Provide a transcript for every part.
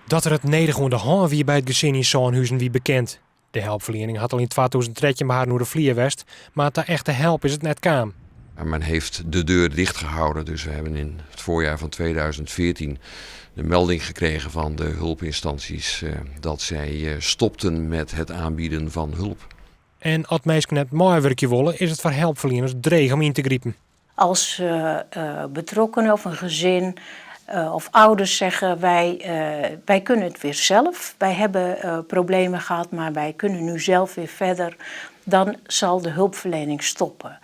Dat der it nedich oan de hân wie by it gesin yn Sânhuzen wie bekend. De helpferliening hat al yn 2013 by harren oer de flier west, mar ta echte help is it net kaam. Men heeft de deur dicht gehouden, dus we hebben in het voorjaar van 2014 de melding gekregen van de hulpinstanties dat zij stopten met het aanbieden van hulp. En as minsken net meiwurkje wolle, is it foar helpferlieners dreech om yn te gripen. Als betrokkenen of een gezin of ouders zeggen: wij kunnen het weer zelf, wij hebben problemen gehad, maar wij kunnen nu zelf weer verder, dan zal de hulpverlening stoppen.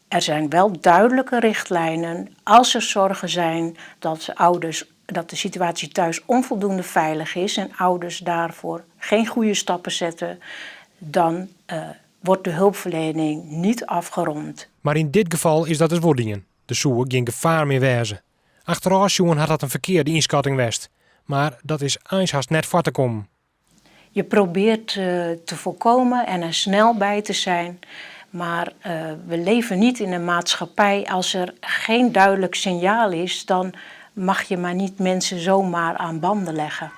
Er zijn wel duidelijke richtlijnen als er zorgen zijn dat ouders, dat de situatie thuis onvoldoende veilig is en ouders daarvoor geen goede stappen zetten, dan wordt de hulpverlening niet afgerond. Mar yn dit gefal is dat dus wol dien. Der soe gjin gefaar mear wêze. Achterôf sjoen hat dat in ferkearde ynskatting west. Mar dat is eins hast net foar te kommen. Je probeert te voorkomen en er snel bij te zijn. Maar we leven niet in een maatschappij. Als er geen duidelijk signaal is, dan mag je maar niet mensen zomaar aan banden leggen.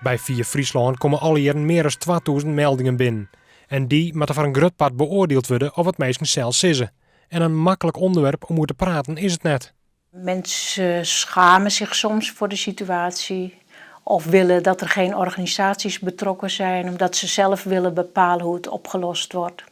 By Fier Fryslân komme alle jierren mear as 2000 meldingen binnen. En dy moatte foar in grut part beoardield wurde op wat minsken sels sizze. En in maklik ûnderwerp om oer te praten is it net. Mensen schamen zich soms voor de situatie of willen dat er geen organisaties betrokken zijn, omdat ze zelf willen bepalen hoe het opgelost wordt.